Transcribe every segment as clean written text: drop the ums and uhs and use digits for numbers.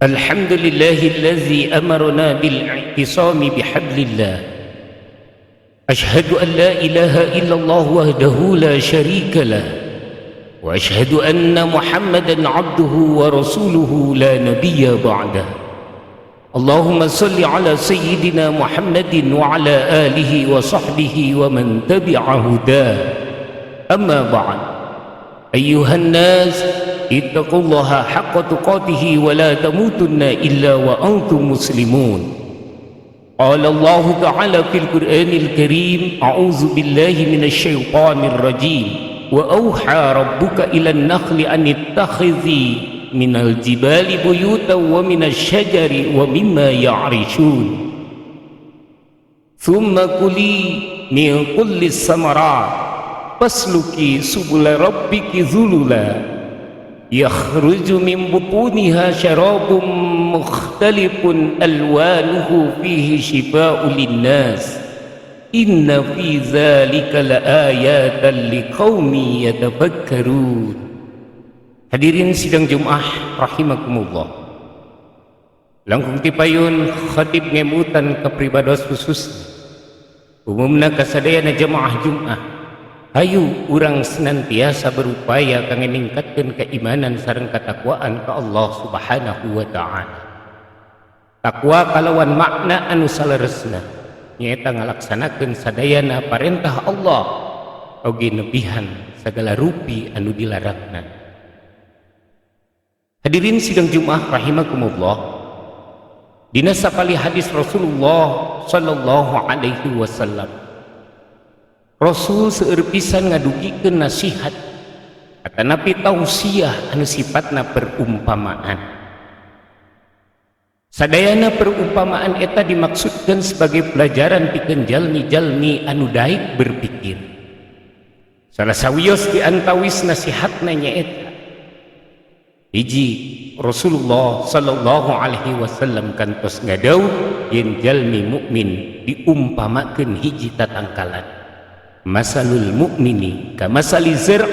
الحمد لله الذي أمرنا بالاعتصام بحبل الله. أشهد أن لا إله إلا الله وحده لا شريك له، وأشهد أن محمدا عبده ورسوله لا نبي بعده. اللهم صل على سيدنا محمد وعلى آله وصحبه ومن تبع هداه. أما بعد، أيها الناس، اتقوا الله حق تقاته ولا تموتن إلا وأنتم مسلمون. قال الله تعالى في القرآن الكريم: أعوذ بالله من الشيطان الرجيم، وأوحى ربك إلى النخل أن اتخذي من الجبال بيوتا ومن الشجر ومما يعرشون، ثم كلي من كل الثمرات فاسلكي سبل ربك ذللا، يخرج من بطونها شراب مختلف ألوانه فيه شفاء للناس، إن في ذلك لآيات لقوم يتفكرون. Hadirin sidang Jumat rahimakumullah. Langkung tipayun khatib ngemutan kepribados, khusus umumna kasadayana jemaah Jumat. Hayu urang senantiasa berupaya kangge ningkatkeun keimanan sareng ketakwaan ka Allah Subhanahu wa Ta'ala. Takwa kalawan makna anu saleresna nyaeta ngalaksanakeun sadayana parentah Allah oge nebihan segala rupi anu dilarangna. Hadirin sidang Jumat rahimakumullah. Dina sapali hadis Rasulullah sallallahu alaihi wasallam, Rasul seueur pisan ngadugikeun nasihat atanapi tausiah anu sifatna perumpamaan. Sadayana perumpamaan eta dimaksudkan sebagai pelajaran pikeun jalmi-jalmi anu daik berpikir. Salah sawios di antawis nasihatna nyaeta hiji, Rasulullah sallallahu alaihi wasallam kantos ngadawuh yen jalmi mukmin diumpamakeun hiji tatangkalan. مثل المؤمن كمثل الزرع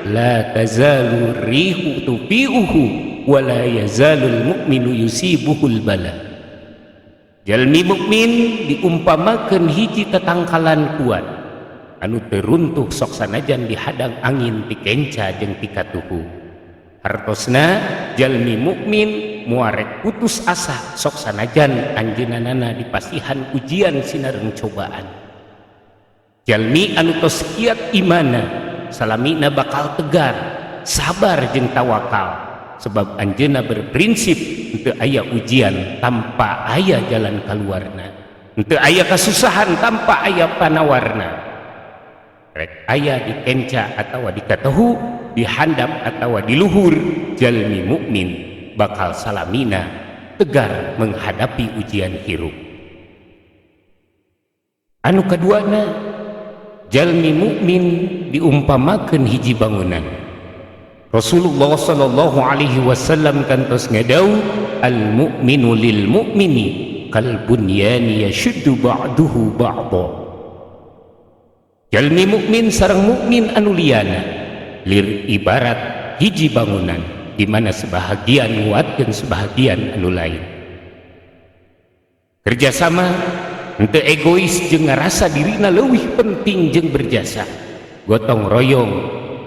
لا تزال الريح تفيئه ولا يزال المؤمن يصيبه البلاء. Jalmi mukmin diumpamakeun hiji tatangkalan kuat anu teu runtuh sok sanajan dihadang angin ti kenca jeung ti katuhu. Hartosna jalmi mukmin moal rek putus asa sok sanajan anjeunna dipasihan ujian sinareng cobaan. Jalmi anu tos kiat imana salamina bakal tegar, sabar jeung tawakal, sebab anjeunna berprinsip henteu aya ujian tanpa aya jalan kaluarna, henteu aya kasusahan tanpa aya panawarna. Rek aya di kenca atawa di katuhu, di handap atawa di luhur, jalmi mukmin bakal salamina tegar menghadapi ujian hirup. Anu kaduana, jalmi mukmin diumpamakeun hiji bangunan. Rasulullah sallallahu alaihi wasallam kantos ngadawuh: المؤمن للمؤمن كالبنيان يشد بعضه بعضا. Jalmi mukmin sareng mukmin anu liyana lir ibarat hiji bangunan di mana sebahagian nguatkeun sebahagian anu lain. Kerjasama, henteu egois jeung ngarasa dirina leuwih penting jeung berjasa, gotong royong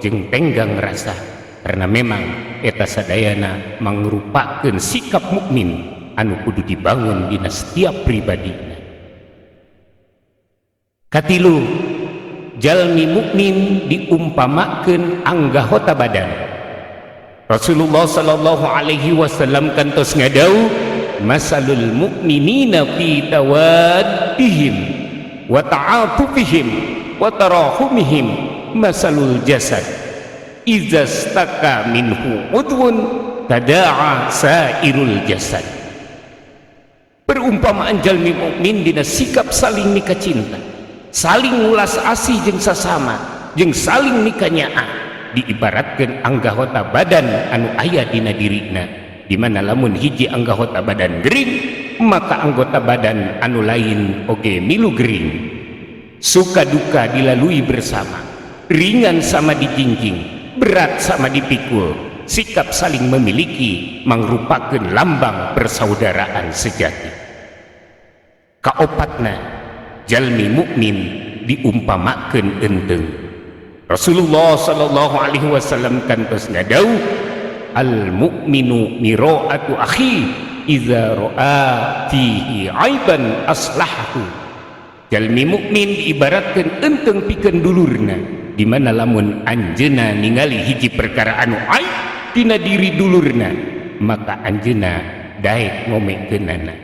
jeung tenggang rasa, karena memang eta sadayana mangrupakeun sikap mukmin anu kudu dibangun dina setiap pribadi. Katilu, jalmi mukmin diumpamakeun anggota badan. Rasulullah sallallahu alaihi wasallam kantos ngadawuh: مثل المؤمنين في توادهم وتعاطفهم وتراحمهم مثل الجسد، إذا اشتكى منه عضو تداعى سائر الجسد. Perumpamaan jalmi mukmin dina sikap saling mikacinta, saling ngulas asih jeung sasama, jeung saling mikanyaah diibaratkeun anggota badan anu aya dina dirina, di mana lamun hiji anggota badan gering, maka anggota badan anu lain oge milu gering. Suka duka dilalui bersama, ringan sama dijingjing, berat sama dipikul. Sikap saling memiliki mangrupakeun lambang persaudaraan sejati. Kaopatna, jalmi mukmin diumpamakeun enteng. Rasulullah sallallahu alaihi wasallam kantos ngadawuh, "Al mu'minu miro'atu akhi, idza ra'a fihi aiban aslahu." Jalmi mukmin diibaratkeun enteng pikeun dulurna, di mana lamun anjeunna ningali hiji perkara anu aib dina diri dulurna, maka anjeunna daek ngomekeunana.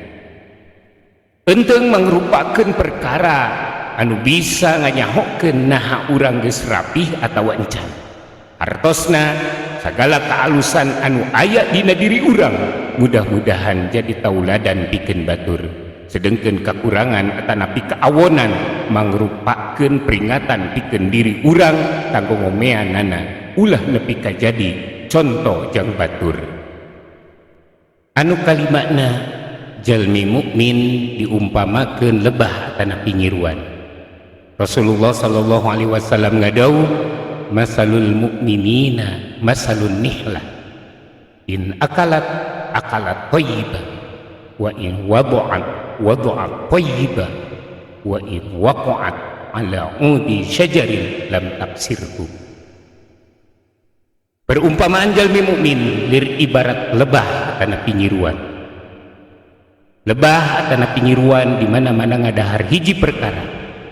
Enteng mangrupakeun perkara anu bisa nganyahokeun naha urang geus rapih atawa encan. Hartosna, segala kealusan anu aya dina diri urang mudah-mudahan jadi tauladan pikeun batur, sedengkeun kekurangan atanapi keawonan mangrupakeun peringatan pikeun diri urang kanggo ngomeanana, ulah nepi ka jadi contoh jang batur. Anu kalimana, jalmi mukmin diumpamakeun lebah atanapi nyiruan. Rasulullah sallallahu alaihi wasallam ngadawuh, "Masalul mu'minina masalun nihlah, in akalat akalat thayyibah, wa in wada'at wada'at thayyibah, wa in waqa'at ala udi syajarin lam taksirhu." Perumpamaan jalmi mukmin lir ibarat lebah atanapi nyiruan. Lebah atanapi nyiruan di mana-mana ngadahar hiji perkara,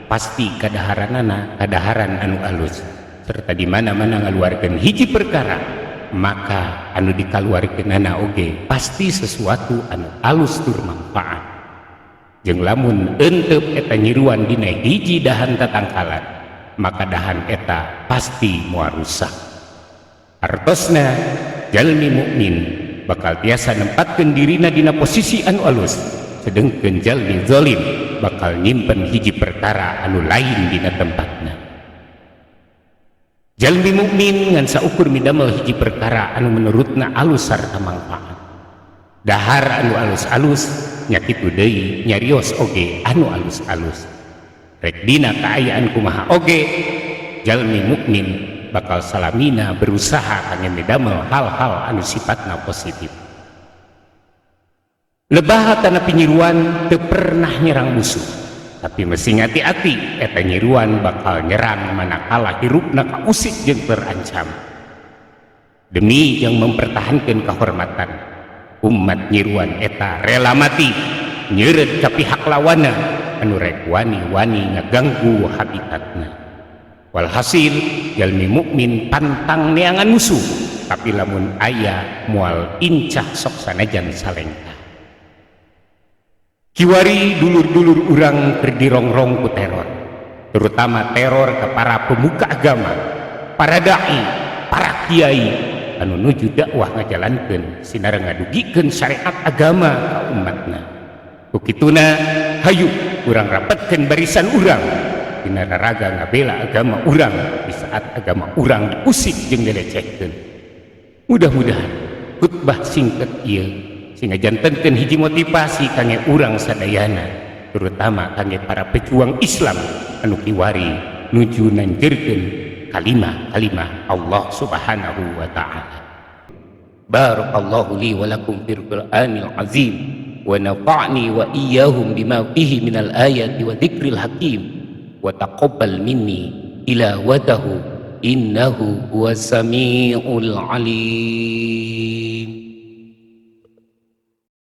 pasti kadaharanana kadaharan anu alus, serta di mana-mana ngaluarkeun hiji perkara, maka anu dikaluarkeunana oge pasti sesuatu anu alus tur manfaat. Jeung lamun entep eta nyiruan dina hiji dahan tatangkalan, maka dahan eta pasti moal rusak. Artosna, jalmi mukmin bakal tiasa nempatkeun dirina dina posisi anu alus, sedengkeun jalmi zalim bakal nyimpen hiji perkara anu lain dina tempatna. Jalmi mukmin ngan saukur midamel hiji perkara anu menurutna alus sarta manfaat. Dahar anu alus-alus, nya kitu deui nyarios oge anu alus-alus. Rek dina kaayaan kumaha oge, jalmi mukmin bakal salamina berusaha kangge midamel hal-hal anu sifatna positif. Lebah atanapi nyiruan teu pernah nyerang musuh, tapi mesti hati-hati, eta nyiruan bakal nyerang manakala hirupna kausik jeung terancam. Demi yang mempertahankan kehormatan umat, nyiruan eta rela mati nyeureut ka pihak lawana anu rek wani-wani ngaganggu habitatna. Walhasil, jalmi mukmin pantang neangan musuh, tapi lamun aya moal incah sok sanajan salengkah. Kiwari dulur-dulur urang keur dirongrong ku teror, terutama teror ke para pemuka agama, para dai, para kiai anu nuju dakwah, ngajalankeun sinareng ngadugikeun syariat agama ka umatna. Ku kituna, hayu urang rapetkeun barisan urang dina raraga ngabela agama urang di saat agama urang diusik jeung dilecehkeun. Mudah-mudahan khutbah singkat ieu sehingga jantenkeun hiji motivasi kangge urang sadayana, terutama kangge para pejuang Islam anu kiwari nuju nanjeurkeun kalimah-kalimah Allah Subhanahu wa taala. Barakallahu li wa lakum fil Qur'anil azim wa nafa'ni wa iyyahum bima fihi minal ayati wa dzikril hakim wa taqabbal minni tilawatahu, innahu huwas samiul alim.